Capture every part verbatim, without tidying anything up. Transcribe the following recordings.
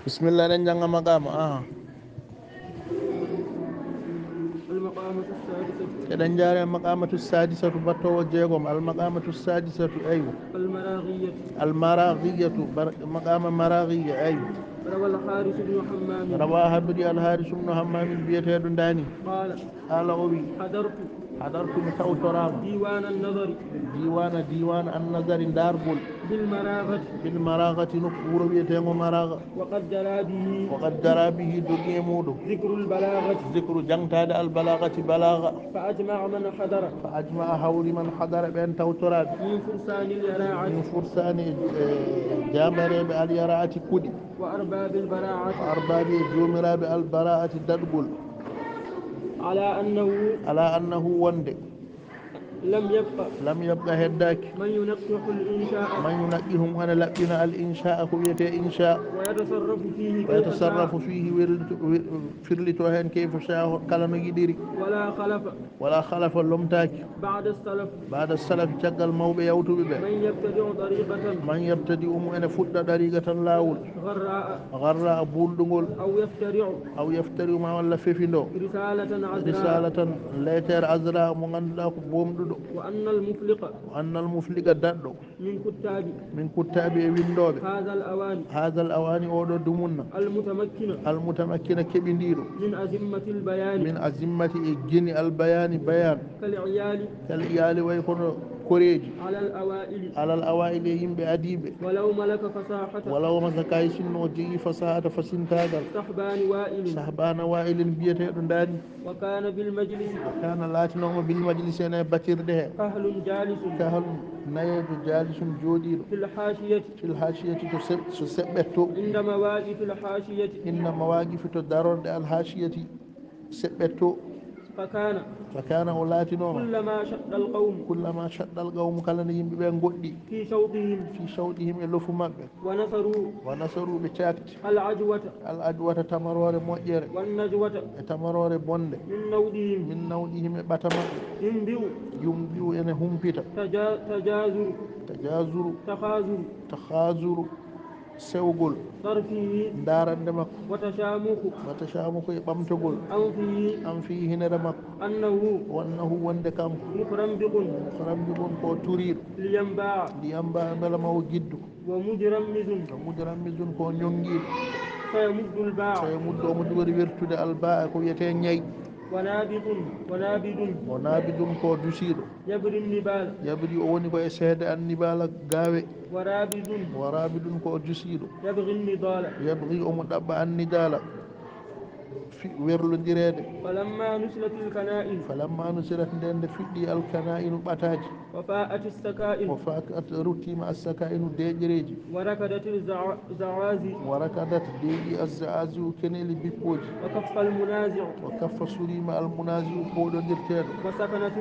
Bismillah, eɗen jannga maqama. Aha. المقامة السادسة Eɗen njaare maqamatu sadisatu, battowo jeegom. Al maqamatu sadisatu, aywa. المراغية. Al maraghiyatu, bar- maqama maraghiya, aywa. روى الحارث بن همام Rawa habri al Haris ibn Hammam biyeteeɗo ndani. قال: Qala, o wi: حضرت Hadartu, mi tawtoraama. ديوان النظر Diwana, diwana an-nazari, ndargol. بالمراغة Bil maraghati, nokku, wuro wiyetengo Maragha. وقد جرى به Wa qad jara bihi, dogi e muɗum. ذكر البلاغة Zikru, jangtaade al balaghati, balagha. فأجمع من حضر Fa ajma'a, hawri, man hadara, ɓen tawtoraaɓe. من فرسان اليراعة Min fursani, e jambareeɓe al yara'ati, kuɗi. وأرباب البراعة Wa arbaabi, e joomiraaɓe al bara'ati, daɗgol. على أنه Ala annahu, wonde. لم يبق Lam yabqa, heddaaki. من ينقح الإنشاء Man yunaqqihum, ana laɓɓina al insha'a, ko wiyetee insha. ويتصرف فيه Wa كيف yatasarrafu شاء fihi, wirlito- wir- firlito heen kayfa sha, kala no yiɗiri. ولا خلف Wala khalafa, lomtaaki. بعد السلف Ba'da salaf, caggal mawɓe yawtuɓe ɓe. من يبتدع طريقة Man yabtadi umu, ene fuɗɗa, dariqatan, laawol. غراء Gharra, buulɗungol. أو يفترع Aw yaftari, ma walla fefindo. رسالة عذراء Risalatan, leetere azra, mo ngannduɗaa ko boomɗuɗo. وأن المفلق Annal mufliqa, daɗɗo. من كتاب Min kuttaabi, e winndooɓe. هذا الأوان Haadal awaani, oɗo dumunna. المتمكن Almutamakkina, keɓindiiɗo. من أزمة البيان Min azimmati, e geni albayaani, bayaan. كالعيال Kal iyaali, way kono koreeji. على الأوائل Alal awaa'ili, e yimɓe adiiɓe. ولو ملك فصاحة Walaw masa, kay sinno o jogii fasahata, fasintaagal. صحبان وائل Sahbaana waa'ilin biyeteeɗo ndaani. وكان بالمجلس Kana, laatinooma, bil majlisi, ene batirde he. كهل جالس Kahal, nayeejo, jaalisun, jooɗiiɗo. في الحاشية Fil haashiyati, to se- so seɓɓetto. عند مواقف الحاشية Inna mawaqifi, to darorde al haashiyati, seɓɓetto. فكان Fa kana, o laatinooma. كلما شد القوم Kullama shaddal qawmu, kala nde yimɓe ɓe ngoɗɗi. في شوطهم Fi shawɗihim, e lofu maɓɓe. ونثروا Wa nasaru, ɓe caakti. العجوة Al ajwata, tamaroore moƴƴere. والنجوة E tamaroore bonde. من نودهم Min nawɗihim, e ɓata maɓɓe. ينبئ Yumbi'u, ene humpita. تجا- تجازر Tajazuru, تخاذر takhazuru, sewgol. طرفه Ndarande makko. وتشامخ Wa tashamuku, e ɓamtogol. أنفه An fi hinere makko. أنه Wa annahu, wonde kanko. مخرمبق Mukhrambikun, ko turiiɗo. لينباع Liyamba, mbela ma o giddu. ومجرمز O mujrammizun, ko ñonngiiɗo. فيمد الباع So e muddo, omo ɗuwori wertude albaa, ko wiyetee ñay. ونابض ونابض O naabidun, ko dusiiɗo. يبري النبال Yabri, o woni ko e seede an nibaala gaawe. ورابض Wa raabidun, ko o dusiiɗo. يبغي النضال Yabri, omo ɗaɓɓa an nidaala. Fi- werlondireede. فلما نسلت الكنائن Falamma nusirat, nden nde fiɗɗi alkanaa'inu, ɓataaji. وفاءت السكائن Wa fakat, ruttiima assakaa'inu, deeƴereeji. وركدت الزعازي Wa rakadat, deeƴi azza'azi'u, keneeli bippooji. وكف المنازع Wa kaffa, suriima almunazi'u, pooɗondirteeɗo. وسكنت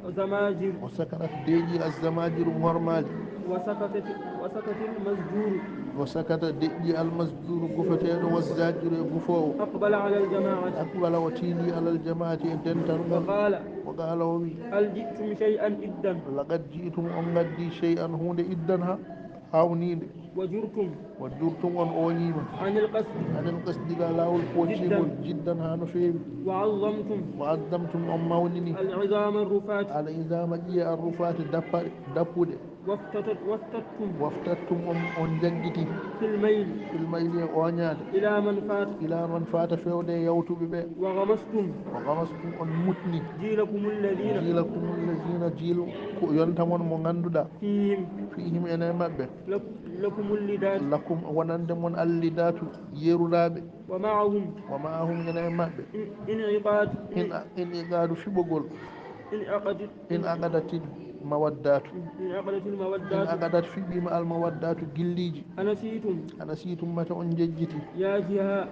الزماجر Wa sakanat, deeƴi azzamajiru, ŋormaali. وسكتت وسكت المزجور Wa sakata, deƴƴi almasjuru, gufeteeɗo, wa zajiru, e gufoowo. أقبل على الجماعة Aqbala, o tiindii, alal jamaati, e dental ngal. وقال: Wa qaala, o wi: هل جئتم شيئا إدا؟ Laqad ji'tum, on ngaddii, shay'an, huunde, iddan, ha haawniinde. وجرتم Wa jurtum, on ooñiima. عن القصد Anil qasdi, ga laawol pooccingol, jiddan, ha no feewi. وعظمتم Wa azzamtum, on mawnini. العظام الرفات Al izama, ƴiye, arrufaati, dappaɗe, dappuɗe. وافتتت وافتتتم Waftattum, on, on njaggiti. في الميل Fil mayli, e ooñaade. إلى من فات Ila man fata, fewde e yawtuɓe ɓe. وغمستم Wa gamastum, on mutni. جيلكم الذين Jiilakum allazina, jiilu ko yonta mon mo ngannduɗaa. فيهم Fihim, ene e maɓɓe. لك- لكم اللداد Lakum, wonande mon, allidatu, yeruraaɓe. ومعهم Wa ma'ahum, ene e maɓɓe. إن- انعقاد In, in iqadu, fiɓogol. انعقدت In aqadatil mawaddatu. انعقدت In المودات aqadat, fiɓiima, al mawaddatu, gilliiji. أنسيتم Anasitum, mata on njejjiti. يا جها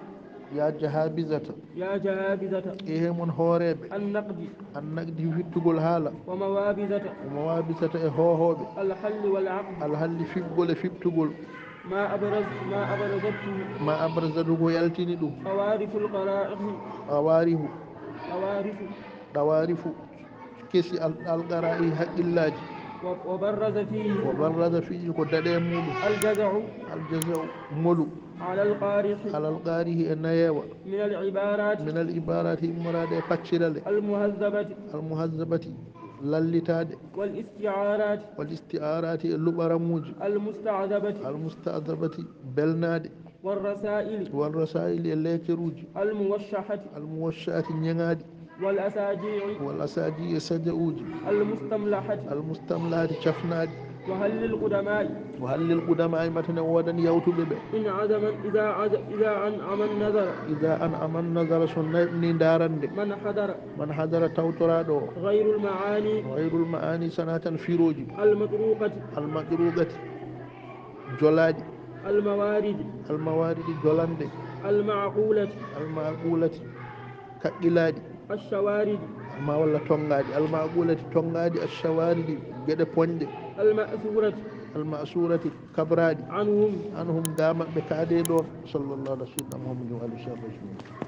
Ya jahabizata. يا جهابذة E he mon hooreeɓe. النقد An naqdi, wittugol haala. وموابذة Wa mawabisata, e hoohooɓe. الحل والعقد Alhalli, fiɓgol e fiɓtugol. ما أبرز ما أبرزته Ma abrazatu, ko yaltini ɗum. قوارف القرائح Awarihu, قوارف ɗawarifu, kesi al-, alqara'i, haqqillaaji. وبرز فيه وبرز فيه ko daɗe muɗum الجزع الجزع molu على القارح على القارح e nayewa من العبارات من العبارات immorade e paccirale المهذبة المهذبة lallitaɗe والاستعارات والاستعارات e luɓaramuji المستعذبة المستعذبة belnaɗe والرسائل والرسائل e lekeruji الموشحة الموشحة ñeŋaɗi والأساجيع والأساجيع e saja'uji المستملحة المستملحة cafnaɗi وهل للقدماء وهل للقدماء mataw ne woodani yawtuɓe ɓe إن عزم إذا عز إذا أنعم النظر إذا أنعم النظر so neeɓni darande من حضر من حضر tawtoraɗo غير المعاني غير المعاني sana tan firoji المطروقة المطروقة jolaɗi الموارد الموارد jolanɗe المعقولة المعقولة kaqqilaɗi الشوارد ma walla tongaɗi المعقولة tongaɗi الشوارد geɗe poñɗe المأثورة المأثورة kabraɗi عنهم عنهم ga maɓɓe kaade ɗon صلى الله على سيدنا محمد وعلى آله وصحبه أجمعين